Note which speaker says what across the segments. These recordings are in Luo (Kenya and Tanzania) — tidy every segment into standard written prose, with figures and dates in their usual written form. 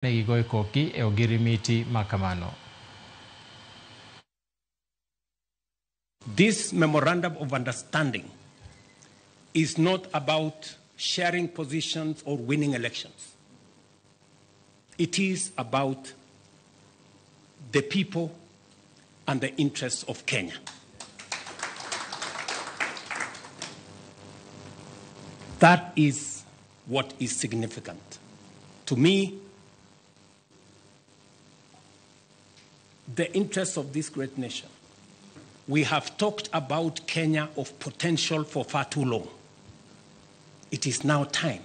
Speaker 1: Ne gigoyo kokgi e ogirimiti ma kamano.
Speaker 2: This memorandum of understanding is not about sharing positions or winning elections. It is about the people and the interests of Kenya. That is what is significant. To me, the interests of this great nation. We have talked about Kenya of potential for far too long. It is now time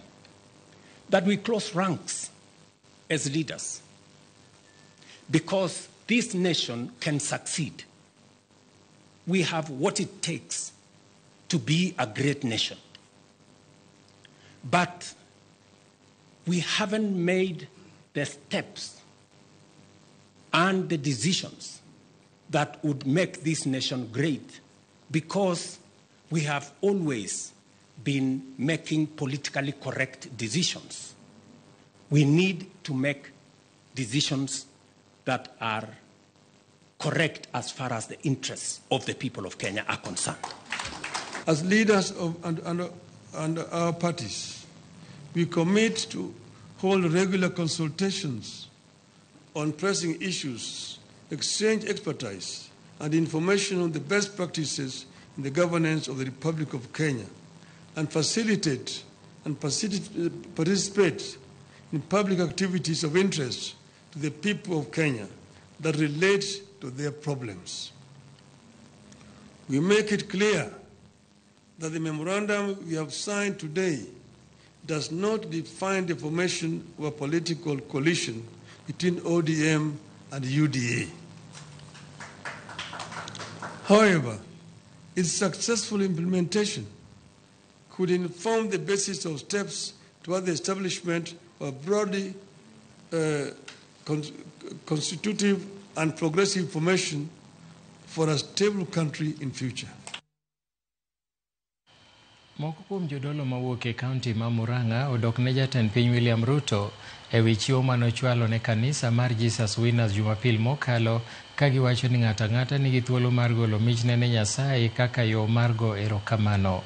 Speaker 2: that we close ranks as leaders, because this nation can succeed. We have what it takes to be a great nation. But we haven't made the steps and the decisions that would make this nation great, because we have always been making politically correct decisions. We need to make decisions that are correct as far as the interests of the people of Kenya are concerned.
Speaker 3: As leaders of and our parties, we commit to hold regular consultations on pressing issues, exchange expertise and information on the best practices in the governance of the Republic of Kenya, and facilitate and participate in public activities of interest to the people of Kenya that relate to their problems. We make it clear that the memorandum we have signed today does not define the formation of a political coalition between ODM and UDA. However, its successful implementation could inform the basis of steps toward the establishment of a broadly constitutive and progressive formation for a stable country in future.
Speaker 1: Moko kuom jodolo mawuok e kaunti ma Murang'a odok ne jatend piny William Ruto e wi chiwo manochwalo ne kanisa mar Jesus Winners Jumapil mokalo, ka giwacho ni ng'ato ang'ata nigi thuolo mar golo michne ne Nyasaye kaka yo mar go erokamano.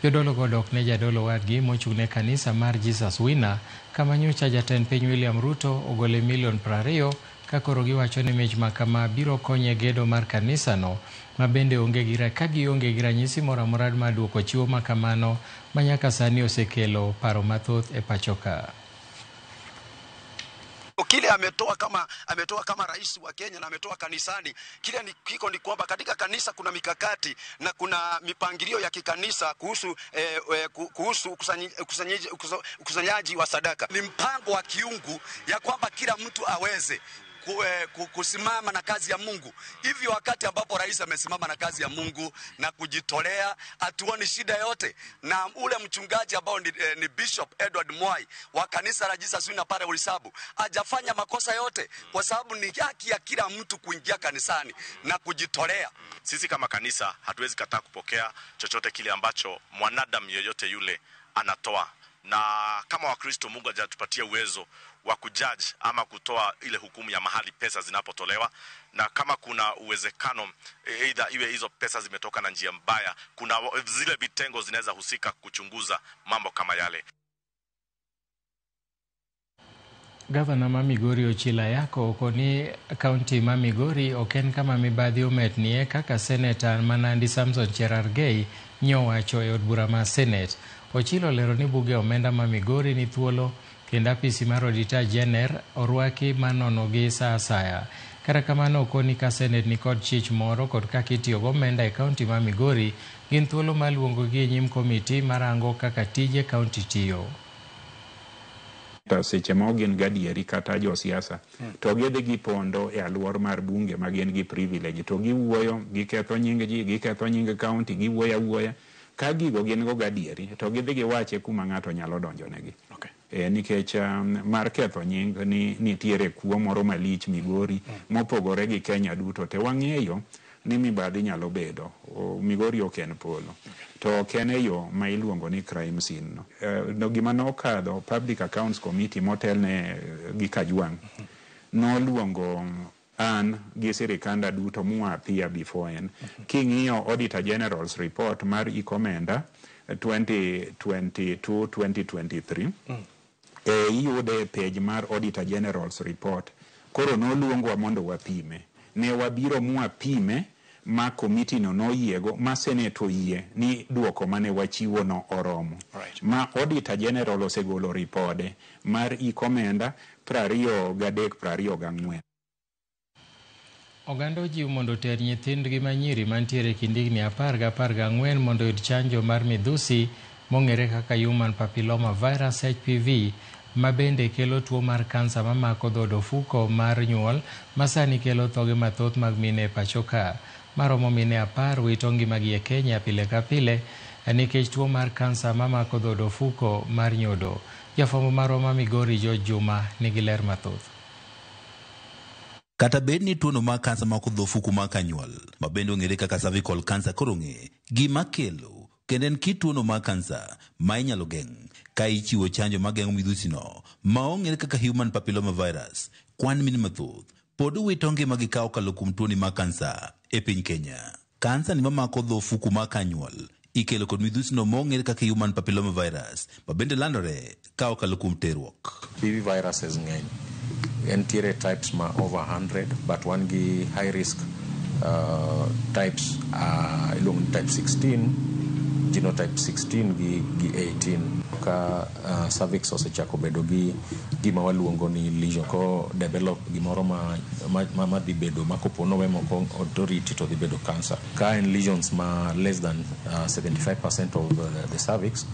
Speaker 1: Jodolo go odok ne jadolo wadgi mochung' ne kanisa mar Jesus Winner, kama nyocha jatend piny William Ruto ogole milion 20, ka koro giwacho ni mich ma kama biro konye gedo mar kanisano, ma bende onge gi ka gionge gi ranyisi moro amora mar duoko chiwo ma kamano ma nyaka sani osekelo paro mathoth e pacho ka.
Speaker 4: Kile ametoa kama rais wa Kenya na ametoa kanisani, kile ni kiko ni kwamba katika kanisa kuna mikakati na kuna mipangilio ya kikanisa kuhusu kuhusu ukusanyaji wa sadaka.
Speaker 5: Ni mpango wa kiungu ya kwamba kila mtu aweze kusimama na kazi ya Mungu. Hivyo wakati ambapo rais amesimama na kazi ya Mungu na kujitolea, hatuoni shida yote. Na ule mchungaji ambao ni Bishop Edward Mwai wa kanisa la Jesus Winner pale Ulisabu hajafanya makosa yote, kwa sababu ni haki ya kila mtu kuingia kanisani na kujitolea.
Speaker 6: Sisi kama kanisa hatuwezi kataa kupokea chochote kile ambacho mwanadamu yeyote yule anatoa. Na kama Wakristo, Mungu hajatupatia uwezo wa kujudge ama kutoa ile hukumu ya mahali pesa zinapotolewa, na kama kuna uwezekano either iwe hizo pesa zimetoka na njia mbaya, kuna zile vitengo zinaweza husika kuchunguza mambo kama yale.
Speaker 1: Gavana ma Migori Ochila Yako okoni kaunti ma Migori ok en kama mibadhi ometnie kaka seneta ma Nandi Samson Cherargei nyowacho e od bura ma Senate. Ochilo olero ni buge omenda ma Migori ni thuolo kendo apisi mar Auditor General orwaki manono gi sa asaya. Kata kamano okoni ka Senate nikod chich moro kod kaka itiyo gi omenda e kaunti ma Migori, gin thuolo mar luongogi e nyim komiti marango kaka tije kaunti tiyo.
Speaker 7: Seche moko gin gadieri kata josiasa to gidhi gipondo e aluor mar bunge ma gin gi privilege to giwuoyo, giketho nying ji, giketho nying kaunti, giwuoyo awuoya. Ka gigo gin go gadieri to gidhi giwache kuma ng'ato nyalo donjonegi. Nikech mar ketho nying ni nitiere kuo moro malich Migori mopogore gi Kenya duto te. Wang'eyo ni mibadhi nyalo bedo. Migori ok en polo. To ok en e yo ma iluongo ni crime scene no. No gima nokadho Public Accounts Committee motelne gi Kajwang' noluongo an gi sirikanda duto mwa appear before en. King'iyo Auditor General's report mar Ikomenda 2022-2023, iyude e page mar Auditor General's report. Koro noluongwa mondo wapime. Ne wabiro mwapime ma komiti no noyiego ma Senate oyie ni duoko mane wachiwo no oromo. Ma Auditor General osegolo ripode mar Ikomenda 23 24.
Speaker 1: Oganda ojiw mondo oter nyithindgi manyiri mantiere e kind higni 10 gi 14 mondo oyud chanjo mar midhusi mong'ere kaka Human Papilloma Virus HPV ma bende kelo tuo mar kansa mamako dhood ofuko mar nyuol ma sani kelo thoge mathoth mag mine e pacho ka. Maromo mine 10 wito ngimagi e Kenya pile ka pile nikech tuo mar kansa mamako dhood ofuko mar nyodo. Jafwambo marwa ma Migori George Juma nigi ler mathoth.
Speaker 8: Kata bed ni tuono mar kansa mako dho ofuku mar kanyuol, ma bende ong'ere kaka cervical cancer koro ong'e gima kelo, kendo en kit tuono mar kansa ma inyalo geng' ka ichiwo chanjo mageng'o midhusi no ma ong'ere kaka human papilloma virus. Kwan mine mathoth pod wito ngimagi ka okalo kuom tuoni mar kansa e piny Kenya. Kansa ni mamako dho ofuku mar kanyuol ikelo kod midhusi no ma ong'ere kaka human papilloma virus ma bende landore ka okalo kuom terruok.
Speaker 9: PV viruses ng'eny. Entiere types ma over 100, but wan gi high risk types, iluongo ni type 16, genotype 16 gi 18. Ka cervix osechako bedo gi gima waluongo ni lesion, ko develop gimoro ma dhi bedo ma kopo nowe moko oriti to dhi bedo cancer. Ka en lesions ma less than 75% of the cervix,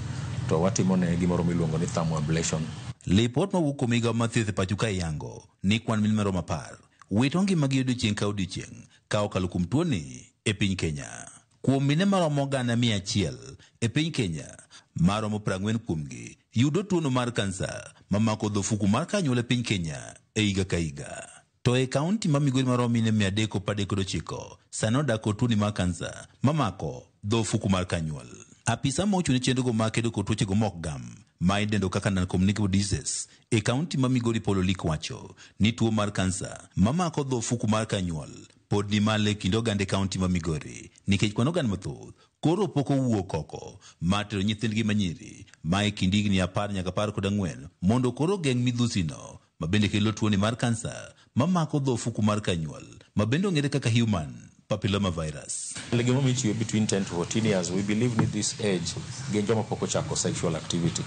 Speaker 9: to watimo ne gimoro miluongo ni thermoablation.
Speaker 8: Lipot mawuok kuom migao mar thieth e pacho ka yango ni kwan mine maromo 10 wito ngimagi odiochieng' ka odiochieng' ka okalo kuom tuoni e piny Kenya. Kuom mine maromo 100,000 e piny Kenya, maromo 40 kuomgi yudo tuono mar kansa mamako dho ofuku mar kanyuol e piny Kenya e higa ka higa. To e kaunti ma Migori maromo mine 339 sani odak kod tuoni mar kansa mamako dho ofuku mar kanyuol. Apisa ma ochung' ne chenrogo mag kedo kod tuochego mok gam ma idendo kaka non-communicable diseases e kaunti ma Migori Paul Olik wacho ni tuo mar kansa mamako dho ofuku mar kanyuol pod ni malo e kind oganda e kaunti ma Migori nikech kwan oganda mathoth koro pok owuok oko mar tero nyithindgi manyiri ma e kind higni 10 nyaka 14 mondo koro ogeng' midhusi no ma bende kelo tuoni mar kansa mamako dho ofuku mar kanyuol ma bende ong'ere kaka human papilloma virus.
Speaker 9: Gimomiyo ichiwe between 10 to 14 years, we believe ni this age gin joma pok ochako sexual activity.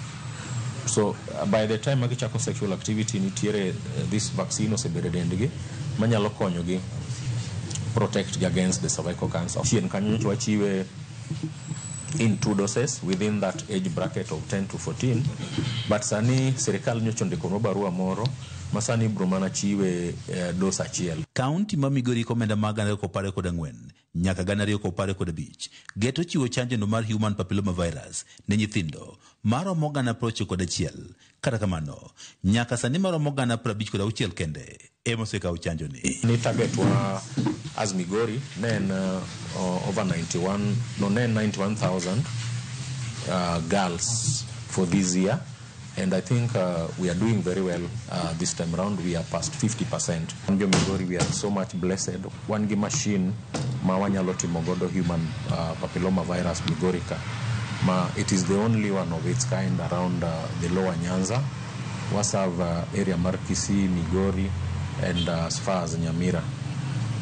Speaker 9: So by the time magichako sexual activity, nitiere this vaccine osebedo e dendgi manyalo konyogi protect gi against the cervical cancer. Chien kanyo nyocha wachiwe in 2 doses within that age bracket of 10 to 14, but sani sirikal nyocha ondikonwa barua moro ma sani ibro mana chiwe dose achiel.
Speaker 8: Kaunti ma Migori komenda mag 2024 nyaka 2025 geto chiwo chanjo no mar human papilloma virus ne nyithindo maromo 91,000. Kata kamano, nyaka sani maromo 56,000 kende ema osekawo chanjo ni.
Speaker 9: Ni target wa as Migori ne en over 91, no, ne en 91,000 girls for this year, and I think we are doing very well this time round. We are past 50%. Jo Migori, we are so much blessed. Wan gi machine ma wanyalo timo godo human papilloma virus Migori ka. Ma it is the only one of its kind around the lower Nyanza. Waserve area mar Kisii, Migori, and as far as Nyamira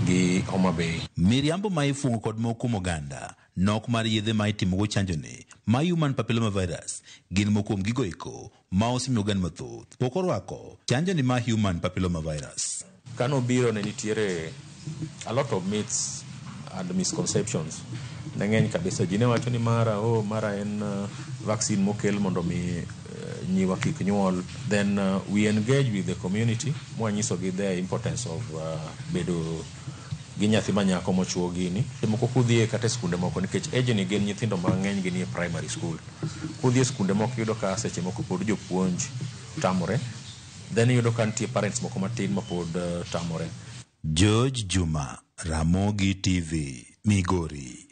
Speaker 9: gi Homa Bay.
Speaker 8: Miriambo ma ifuongo kod moko kuom oganda nok mar yedhe ma itimogo chanjo ni ma human papilloma virus gin moko kuom gigo eko ma osemiyo oganda mathoth pok orwako chanjo ni ma human papilloma virus.
Speaker 9: Kanobiro ne nitiere a lot of myths and misconceptions. Ne ng'eny kabisa. Ji ne wacho ni mara, oh, mara en vaccine mokel mondo mi nyiwa kik nyuol. Then we engage with the community mwanyisogi the importance of bedo gi nyathi ma nyako mochuo gini. Moko kudhie kata e skunde moko nikech age ni gin nyithindo mang'eny gin e primary school. Kudhi e skunde moko iyudo ka seche moko pod jopuonj tamore. Then iyudo ka nitie parents moko matin ma pod tamore.
Speaker 8: George Juma, Ramogi TV, Migori.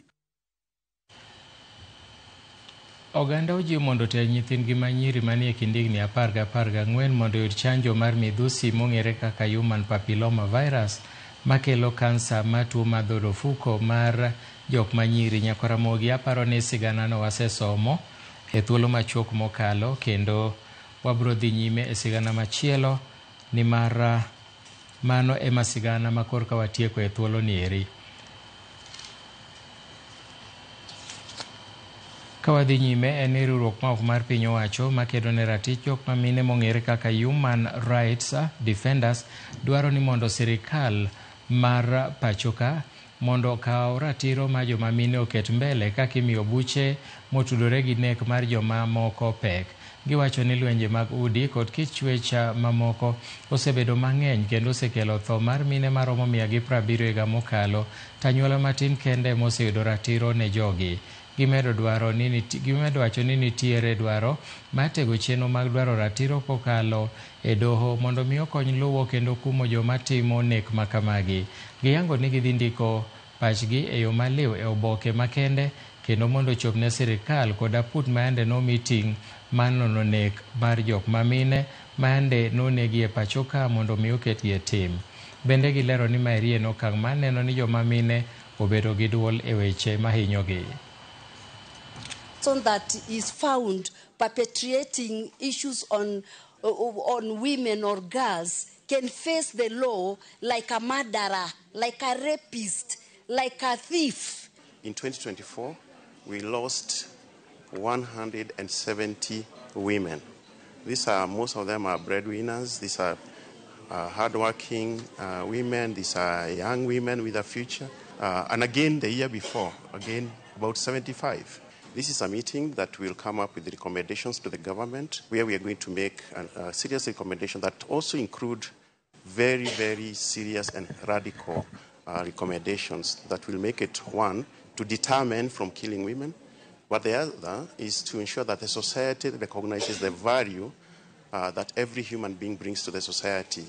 Speaker 1: Oganda ojiw mondo oter nyithindgi ma nyiri manie kind higni 10 gi 14 mondo oyud chanjo mar midhusi mong'ere kaka Human Papilloma Virus makelo kansa mar tuo mar dhood ofuko mar jok manyiri. Nyakwa Ramogi, aparo ni siganano wasesomo e thuolo machuok mokalo, kendo wabro dhi nyime e sigana machielo nimar mano ema sigana ma korka watieko e thuolo ni eri. Ka wadhi nyime en ni riwruok ma ok mar piny owacho makedo ne ratich jok ma mine mong'ere kaka Human Rights Defenders dwaro ni mondo sirikal mar pachoka mondo okaw ratiro ma joma mine oket mbele kaka imiyo buche motudore gi nek mar joma moko pek. Giwacho ni lwenje mag udi kod kit chwech mamoko osebedo mang'eny kendo osekelo tho mar mine maromo 170 higa mokalo, to anyuola matin kende moseyudo ratiro ne jogi. Gimedo wacho ni nitiere dwaro mar tego chenro mag dwaro ratiro kokalo e doho mondo mi okony luwo kendo kumo joma timo nek makamagi. Giyango ni gidhi ndiko pachgi e yo maliw e oboke makende kendo mondo ochop ne sirikal kod aput mayande nomi ting' mar nono nek mar jok mamine mayande nonegi e pacho ka mondo mi oketgi e tim. Bende gilero ni maeri en okang' mar neno ni joma mine obedo gi duol e weche mahinyogi.
Speaker 10: That is found perpetrating issues on women or girls can face the law like a murderer, like a rapist, like a thief.
Speaker 11: In 2024, we lost 170 women. These are, most of them are breadwinners. These are hardworking women. These are young women with a future. And again, the year before, again, about 75. This is a meeting that will come up with recommendations to the government, where we are going to make a serious recommendation that also include very, very serious and radical recommendations that will make it, one, to deter men from killing women, but the other is to ensure that the society recognizes the value that every human being brings to the society.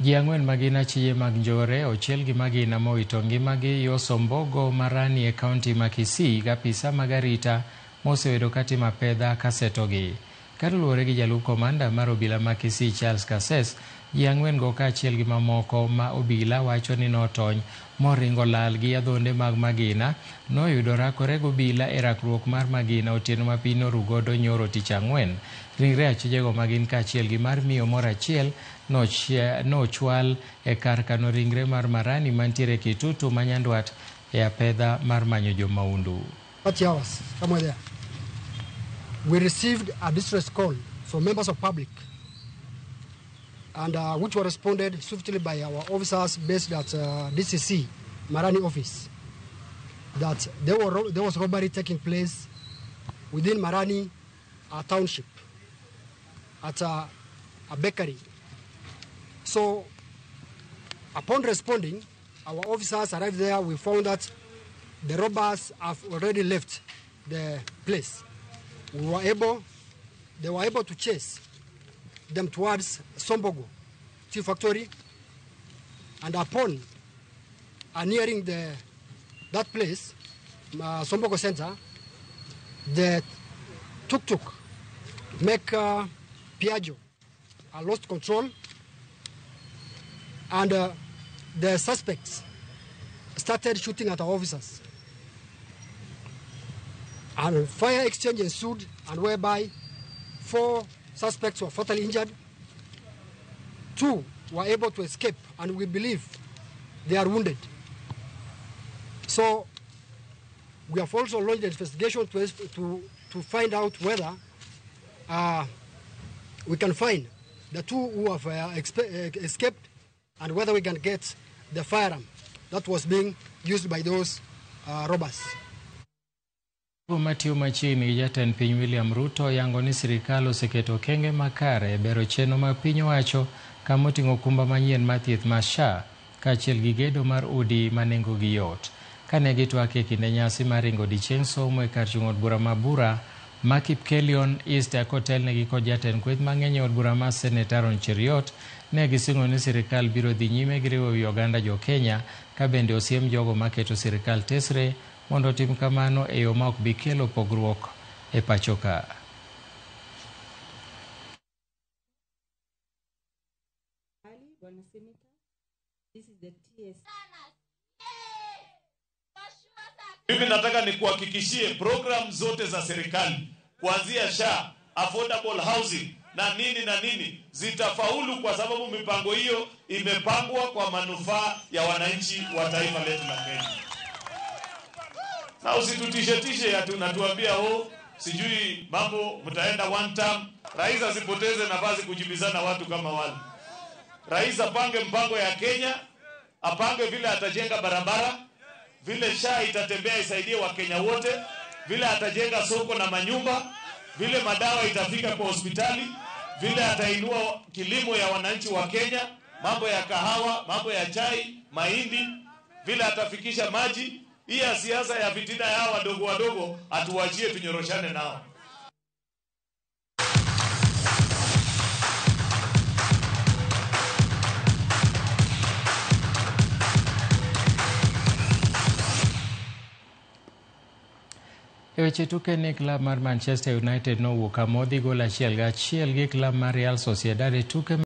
Speaker 1: Ji ang'wen ma gin achije mag njore ochiel gi magina mowito ngimagi yo Sombogo Marani e kaunti ma Kisii gi apisa mag arita mosebedo katimo apedha kasetogi. Kaluwore gi jalup komanda mar obila ma Kisii Charles Kases, ji ang'wen go kaachiel gi mamoko ma obila wacho ni notony moringo lal gi adhonde mag magina noyudo rakore gi obila e rakruok mar magina otieno ma piny noru godo nyoro tich ang'wen. Ringre achijego ma gin kaachiel gi mar miyo moro achiel nochwal e kar kano ringre mar Marani mantiere Kitutu ma Nyandwat e apedha mar manyo jomaundu.
Speaker 12: 30 hours, somewhere there, we received a distress call from members of public, and which were responded swiftly by our officers based at DCC Marani office, that there was robbery taking place within Marani township at a bakery. So upon responding, our officers arrived there. We found that the robbers have already left the place. They were able to chase them towards Sombogo tea factory, and upon nearing that place, Sombogo Center, the tuk-tuk make Piaggio lost control, and the suspects started shooting at our officers. And fire exchange ensued, and whereby 4 suspects were fatally injured. 2 were able to escape, and we believe they are wounded. So we have also launched an investigation to find out whether we can find the 2 who have escaped, and whether we can get the firearm that was being used by those robbers.
Speaker 1: Matiyo machiegni gi jatend piny William Ruto yango ni sirikal oseketo okenge makare e bero chenro mag piny owacho kama oting'o okumba manyien mar thieth mar SHA kaachiel gi gedo mar udi ma nengogi yot. Kane gitwak e kinde nyasi mar ringo odiechieng' somo e kar chung' od bura ma Bura ma Kipkelion East kotelnegi kod jatend kweth mang'eny e od bura mar Senet Aaron Cheruiyot, Ne gisingo ni sirikal biro dhi nyime gi riwo wi oganda jo Kenya ka bende osiem jogo maketo sirikal tesre mondo otim kamano e yo ma ok bi kelo pogruok e pacho ka.
Speaker 13: Mimi nataka nikuhakikishie program zote za serikali kuanzia SHA, affordable housing na nini na nini zitafaulu kwa sababu mipango hiyo imepangwa kwa manufaa ya wananchi wa taifa letu la Kenya. Na usitutishe ati unatuambia oh, sijui mambo mtaenda one term. Rais asipoteze nafasi kujibizana watu kama wale. Rais apange mpango ya Kenya, apange vile atajenga barabara, vile SHA itatembea isaidie Wakenya wote, vile atajenga soko na manyumba, vile madawa itafika kwa hospitali, vile atainua kilimo ya wananchi wa Kenya, mambo ya kahawa, mambo ya chai, mahindi, vile atafikisha maji. Hii ya siasa ya fitina ya wadogo wadogo atuachie tunyoroshane nao.
Speaker 1: E weche tuke ni klab mar Manchester United nowuok amodhi gol 1-1 gi klab mar Real Sociedad e tuke